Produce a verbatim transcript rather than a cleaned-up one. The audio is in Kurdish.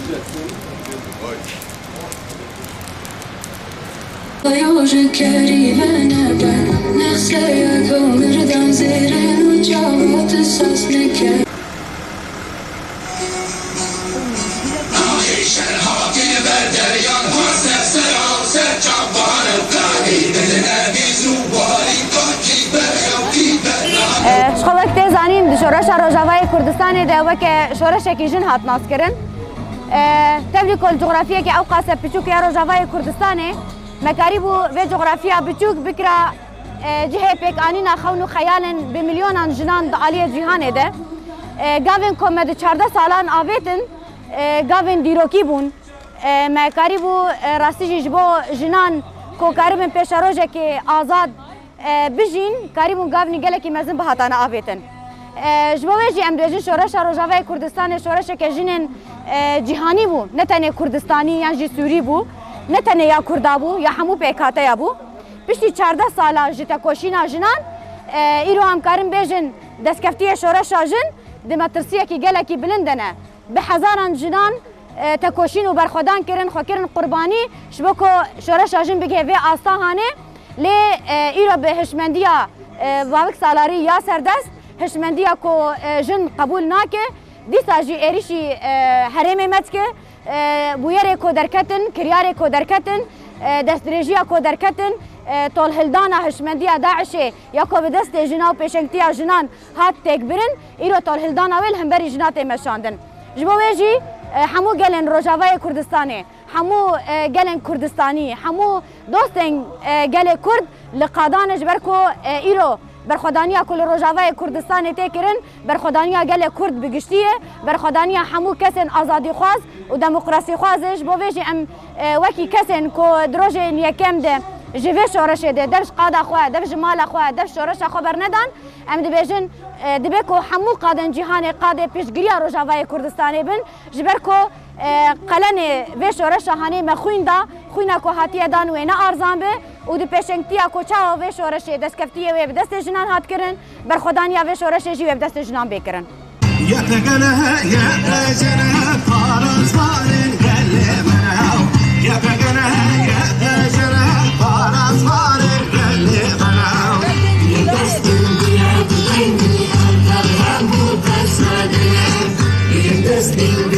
Yo ji kerî venebe, nexseye do mirdan zêrin û çavat sas neke. Ji xwe wek tê zanîn, di şoreşa Rojavayê Kurdistanê de weke şoreşekî jin hat naskirin. E, tevlî ku li cografiyeke ewqase piçûk ya Rojavayê Kurdistanê, me karîbû vê cografiya biçûk bikira, e, cihê pêkanîna xewn û xeyalên bi milyonan jinan di aliyê cîhanê de. E, gavên ku me di çardeh salan avêtin, e, gavên dîrokî bûn. E, me karîbû, e, rastî jî ji bo jinan ku karibin pêşerojekê azad, e, bijîn, karîbûn gavnî gelekî mezin bihatane avêtin. E, ji bo wê jî em dibêjin şoreşa Rojavayê Kurdistanê şoreşeke jinên, e, cîhanî bû. Ne tenê Kurdistanî yan jî Sûrî bû, ne tenê ya Kurda bû, ya hemû pêkhateya bû. Piştî çardeh sala ji tekoşîna jinan, e, îro em karin bêjin destkeftiyê şoreşa jin di metirsiyekî gelekî bilind de ne. Bi hezaran jinan, e, tekoşîn û berxwedan kirin, xwe kirin qurbanî, ji bo ku şoreşa jin bigihê vê asta hanê. Lê, e, îro bi hişmendiya, e, Bavik Salarî ya serdest, hişmendiya ku, e, jin qebûl nake, dîsa jî êrîşî, e, herêmê me dike, e, bûyerê ku derketin, kiryarê ku derketin, e, destdirêjiya ku derketin, e, tolhildana hişmendiya DAIŞê ya ku bi destê jina û pêşengtiya jinan hat têkbirin, îro tolhildana wê li hemberî jina tê meşandin. Ji bo wê jî, e, hemû gelên Rojavayê Kurdistanê, hemû, e, gelên Kurdistanî, hemû dostên, e, gelê Kurd li qadan e, ji ber ku, e, îro berxwedaniya ku li Rojavayê Kurdistanê tê kirin, berxwedaniya gelê Kurd bi giştî ye, berxwedaniya hemû kesên azadîxwaz û demokrasîxwaz e. Ji bo vê jî em, e, wekî kesên ku di rojên yekem de ji vê şoreşê de dev ji qada xwe, dev ji mala xwe, dev ji şoreşa xwe bernedan, em dibêjin, e, dibe ku hemû qadên cîhanê qadê piştgiriya Rojavayê Kurdistanê bin, ji ber ku, e, qelenê vê şoreşa hanê me xwîn da, xwîna ku hatiye dan wê ne arzan be û di pêşengtiya ku çawa vê şoreşê destkeftiyê wê bi destê jinan hat kirin, berxwedaniya vê şoreşê jî wê bi destê jinan bê kirin. YPG'ne, YPG'ne, parastarên gelê me ne. YPG'ne, YPG'ne, parastarên gelê me ne. Yê destên diya, yê destên